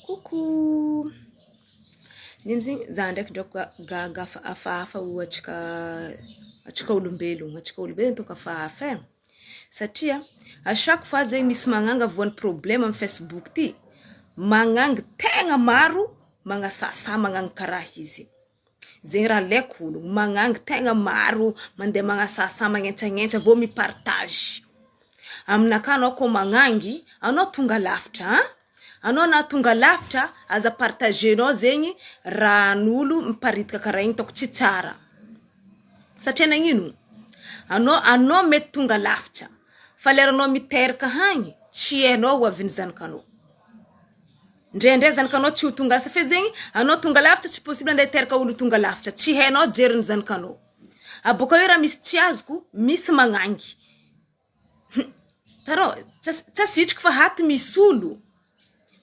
Coucou! Nino zegny za ndraiky drako gaga fa hafahafa ho antsika antsika olombelogno. Antsika olombelogno ataoko hafahafa e. Satria à chaque fois zegny misy magnanga voan'ny problème amin'ny facebook ty, magnangy tegna maro magnasasa magnano karaha izy. Zegny raha alaiko ologno, magnangy tegna maro mandeha magnasasa magnentragnentra avao mi-partage. Aminakahy anao koa magnangy, anao tonga lafatra an! Anao na tonga lafatra aza partager-nao zegny rahan'olo miparitaka karaha igny ataoko tsy tsara. Satria nagnino? Anao anao mety tonga lafatra fa leranao miteraka hagny tsy hainao ho avin'ny zanakanao. Ndraindray zanakanao tsy ho tonga asa fe zegny anao tonga lavitra tsy possible andeha hiteraka olo tonga lavitra tsy hainao jerin'ny zanakanao. Aboaka eo raha misy tsy azoko misy magnangy. Hitanao tsy asitriko fa ato misy olo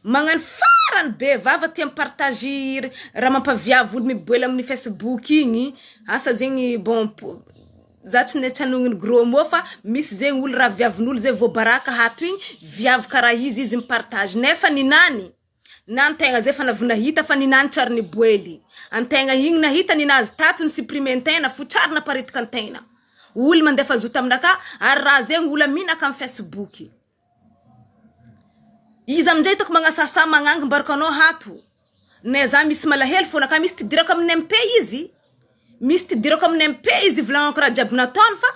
magnano farany be vava tia mi-partage raha mampaviavy olo miboela amin'ny facebook igny asa zegny bon za tsy tsy hanognona gros mot fa misy zegny olo raha viavin'olo zay voabaraka ato igny viavy karaha izy izy mi-partage nefa ninany na antegna zay efa navy nahita fa ninany tsary niboely antegna igny nahita ninazy tato ni-supprimer-ntegna fo tsary naparitaka antegna olo mandefa zoto aminakahy ary raha zegny olo aminaka amin'ny facebook izy amindray hitako magnasasa magnangy mbaraka anao ato ne za misy malahelo fona ka misy tidirako amin'ny MP izy misy tidirako amin'ny MP izy volagnako raha jiaby nataony fa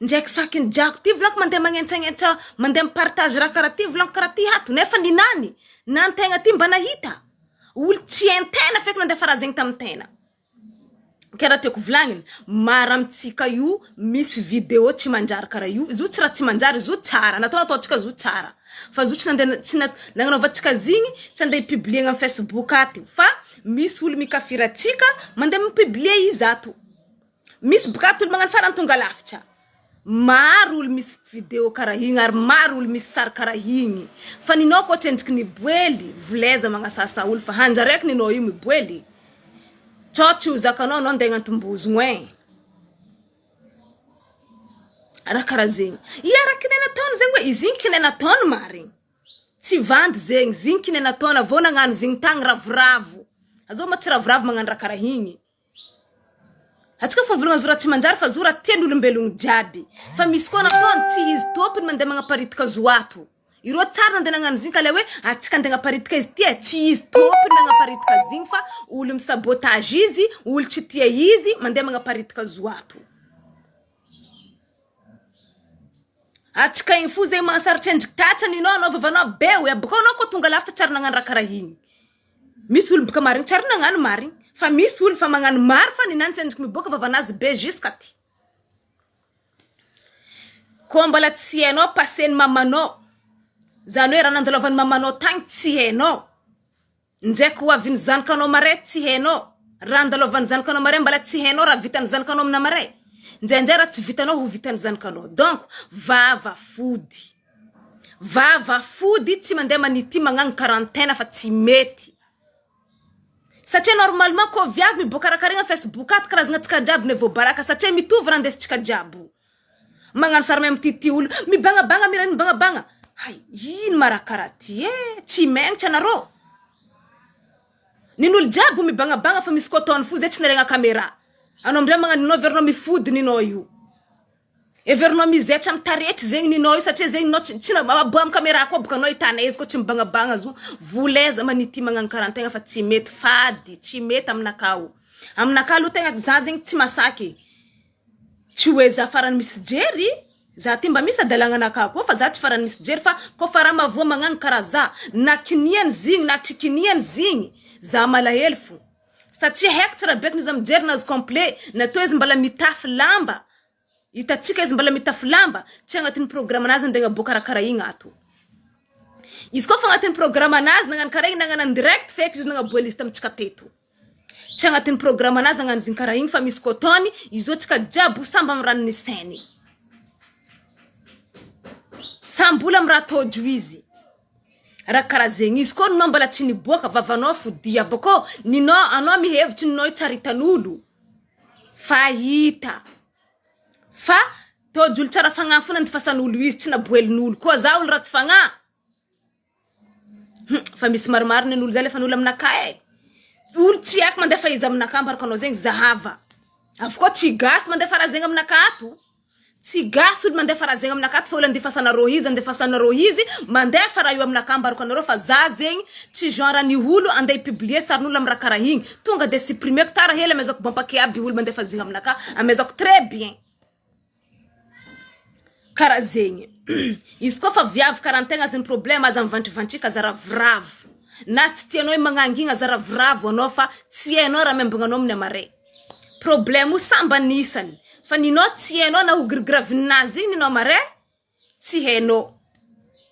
ndraiky saky ny jiako ty volako mandeha magnentsagnentsa mandeha mi-partage raha karaha ty volako karaha ty ato nefa ninany na antegna ty mba nahita olo tsy hain-tegna feky nandefa raha zegny tamin-tegna. Ke raha tiako volagniny, maro amintsika io misy video tsy manjary karaha io, izy io tsy raha tsy manjary, izy io tsara, natao nataontsika izy io tsara, fa izy io tsy nandeha tsy nagnanaovantsika azy igny tsy andeha hi-publier-na amin'ny facebook ato fa misy olo mikafira antsika mandeha mi-publier izy ato, misy boka ato olo magnano farany tonga lafatra. Maro olo misy video karaha igny ary maro olo misy sary karaha igny fa ninao koa tsendriky niboely volaiza magnasasa olo fa hanjaraiky ninao io miboely tsao tsy ho zakanao anao ndeha agnantombozogno eh raha karaha zegny i araky ny nataony zegny hoe izy igny kine nataony marigny tsy vandy zegny izy igny kine nataony avao nagnano zegny tagny ravoravo azao ma tsy ravoravo magnano raha karaha igny Atsika fa volagna zo raha tsy manjary fa zo raha tiany olombelogno jiaby fa misy koa nataony tsy izy tômpony mandeha magnaparitaka zo ato ireo tsary nandeha nagnano zigny ka le hoe atsika andeha agnaparitaka izy ty e tsy izy tômpony nagnaparitaka zigny fa olo mi-sabotage izy olo tsy tia izy mandeha magnaparitaka zo ato atsika igny fo zegny magnasarotry endriky tratra ninao anao vavanao be oe abôkeo anao koa tonga lafatra tsary nagnano raha karaha igny Misy olo boka marigny tsy ary nagnano marigny fa misy olo fa magnano maro fa ninany tsy endriky miboaka vavanazy be jusqu'à ty. Koa mbola tsy hainao passé ny mamanao, zany hoe raha nandalovan'ny mamanao tagny tsy hainao, ndraiky ho avin'ny zanakanao maray tsy hainao, raha andalovan'ny zanakanao maray mbola tsy hainao raha vitan'ny zanakanao amina maray, ndraindray raha tsy vitanao ho vitan'ny zanakanao, donc vava fody. Vava fody tsy mandeha manity magnano quarantaine fa tsy mety. Satria normalement ko viavy miboaka karakaraigna facebook ato karazagna antsika jiaby ne voabaraka satria mitovy raha andesintsika jiaby. Magnano sary mahay mitity olo, mibagnabagna mireny mibagnabagna. Hay ino ma raha karaha ty e, tsy megnatra anareo. Nin'olo jiaby mibagnabagna fa misy koa ataony fo zay tsy naregna camera. Anao amindray magnano ninao averinao mifody ninao io. Heverinao mizetra am taretry zegny ninao io satria zegny ninao tsy tsy aboa am camera koa boka anao hitanay izy koa tsy mibagnabagna zo volaiza ma nity magnano karaha antegna fa tsy mety fady tsy mety aminakahy o aminakahy aloha tegna za zegny tsy masaky tsy hoe za farany misy jery za ty mba misy adalagnanakahy koa fa za tsy farany misy jery fa koa fa raha mavoa magnano karaha za na kiniany zigny na tsy kiniany zigny za malahelo fo satria haiko tsara bekiny izy mijery nazy complet natao izy mbala mitafy lamba Hitantsika izy mbola mitafy lamba, tsy agnatin'ny programme anazy andeha agnaboaka raha karaha igny ato. Izy koa fa agnatin'ny programme anazy nagnano karaha igny nagnano en direct feky izy nagnaboa liste amintsika teto. Tsy agnatin'ny programme anazy hagnano zegny karaha igny fa misy koa ataony, izy io antsika jiaby ho samby amin'ny rano nisainy. Samby olo amin'ny raha tojo izy. Raha karaha zegny izy koa ninao mbola tsy niboaka vavanao fodia bakô ninao anao mihevitry ninao io tsary hitan'olo fa hita. Fa tojo olo tsara fagnahy fona andifasan'olo izy tsy naboelin'olo koa za olo ratsy fagnahy hum. Fa misy maromaro ny an'olo zay alefan'olo aminakahy e. Olo tsy haiko mandefa izy aminakahy ambarako anao zegny zahava. Avy koa tsy gasy mandefa raha zegny aminakahy ato. Tsy gasy olo mandefa raha zegny aminakahy ato fa olo andefasanareo izy andefasanareo izy mandefa raha io aminakahy ambarako anareo fa za zegny tsy genre ny olo andeha hi-publier sarin'olo amy raha karaha igny. Tonga de supprimeko tara hely amezako bon paquet aby olo mandefa zegny aminakahy amezako très bien. Karaha zegny. Izy koa fa viavy karaha antegna aza ny problème aza mivantrivantrika aza ravoravo. Na tsy tianao magnangina aza ravoravo anao fa tsy hainao raha miambigna anao amin'ny amaray. Problème io sambany isany fa ninao tsy hainao na ho girigravininazy igny ninao amaray tsy hainao.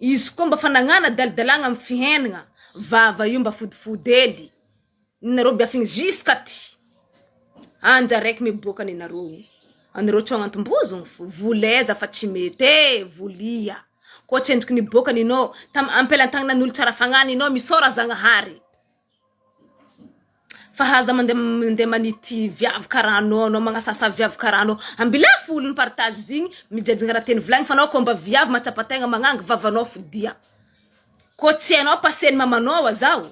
Izy koa mba fa nagnano adaladalagna amin'ny fihainagna vava io mba fodifody hely. Ninareo biafigny jusqu'à ty. Anja raiky miboaka ninareo. Anareo tsy ao agnatim-bozogno fo. Volaiza fa tsy mety e, volia. Koa tsy endriky niboaka ninao tam ampelantagnanan'olo tsara fagnahy ninao misaora Zagnahary. Fa aza mandeha mandeha manity viavy karaha anao, anao magnasasa viavy karaha anao. Ambilafo olo mipartage izy igny mijajigna raha teny volagny fa anao koa mba viavy mahatsapa tegna magnangy vavanao fodia. Koa tsy hainao passer-n'ny mamanao azao.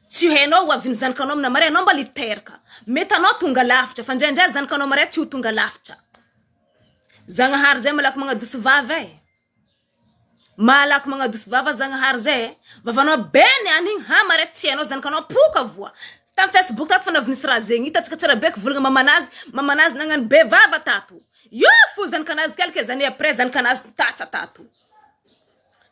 Tsy hainao ho avin'ny zanakanao amina maray anao mba literaka. Mety anao tonga lavitra fa ndraindray zanakanao maray tsy ho tonga lavitra. Zagnahary zay malaky magnadosy vava e. Malaky magnadosy vava Zagnahary zay e. Vavanao be ny any igny ha maray tsy hainao zanakanao poka voa. Tam facebook tato fa navy nisy raha zegny hitantsika tsara be kivolagna mamanazy mamanazy nagnano be vava tato. Io fo zanakanazy quelques années après zanakanazy tatsa tato.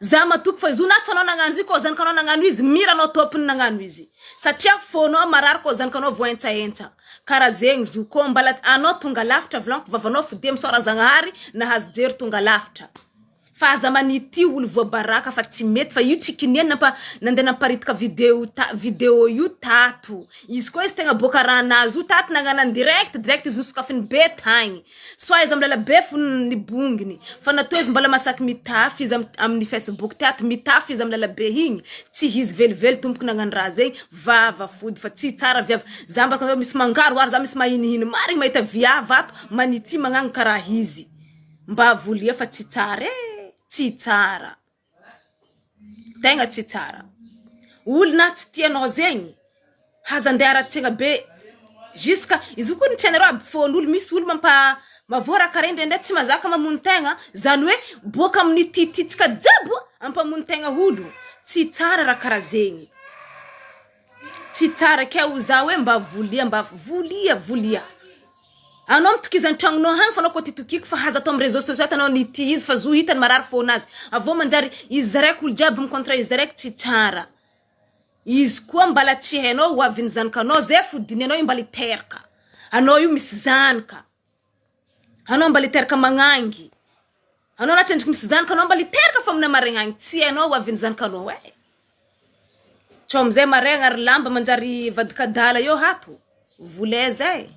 Za matoky fa izy io na tsy anao nagnano izy io kô zanakanao nagnano izy mira anao tômpony nagnano izy satria fônao marary kô zanakanao voahentsahentsa kara zegny zo kô mbala anao tonga lafatra volagniko vavanao fodia misaora zagnahary nahazo jery tonga lafatra fa aza manity olo voabaraka fa tsy mety fa io tsy kiniany nampa nandeha namparitaka video ta video io tato izy koa izy tegna boaka rahanazy io tato nagnano en direct direct izy nosokafiny be tagny Soit izy amin'ny lalabe fo ny bonginy fa natao izy mbola masaky mitafy izy amin'ny facebook tato mitafy izy amin'ny lalabe igny tsy izy velively tompoko nagnano raha zegny vava fody fa tsy tsara viavy za mba karaha misy mangaroharo za misy mahinihiny marigny mahita viavy ato manity magnano karaha izy mba volia fa tsy tsara e tsy tsara. Tegna tsy tsara. Olona tsy tianao zegny, aza andeha haratsiagna be jusqu'à izy io koa ny tsy hainareo aby fôn'olo misy olo mampa mavoa raha karaha indraindray tsy mazaka mamono tegna, zany hoe boaka amin'ny tititsika jiaby ampamono tegna olo, tsy tsara raha karaha zegny, tsy tsara ke ho za hoe mba volia mba volia volia. Anao mitokiza ny tragnonao hagny fa anao koa ty tokiko fa aza atao amy réseaux sociaux ato anao nity izy fa zo hitany marary fônazy avô manjary izy raiky olo jiaby mi contre izy raiky tsy tsara izy koa mbala tsy hainao ho avin'ny zanakanao zay fodiny anao io mbala hiteraka anao io misy zanaka anao mbala hiteraka magnangy anao na tsendriky misy zanaka anao mbala hiteraka fa amina maregny agny tsy hainao ho avin'ny zanakanao e Tsao amizay maraigna ary lamba manjary vadikadala eo hato, volaiza e,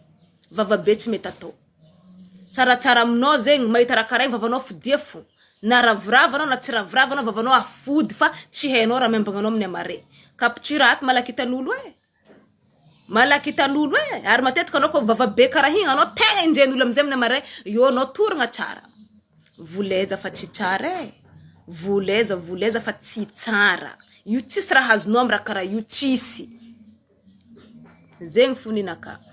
vava be tsy mety atao. Tsaratsara aminao zegny mahita raha karaha igny vavanao fodia fo, na ravoravo anao na tsy ravoravo anao vavanao afody fa tsy hainao raha miambigna anao amin'ny amare. Capture ato malaky hitan'olo e, malaky hitan'olo e, ary matetika anao koa vava be karaha igny anao tegna enjehin'olo amizay amin'ny amare, eo anao toragna tsara. Volaiza fa tsy tsara e! Volaiza volaiza fa tsy tsara. Io tsisy raha azonao am raha karaha io tsisy. Zegny fo ninakahy.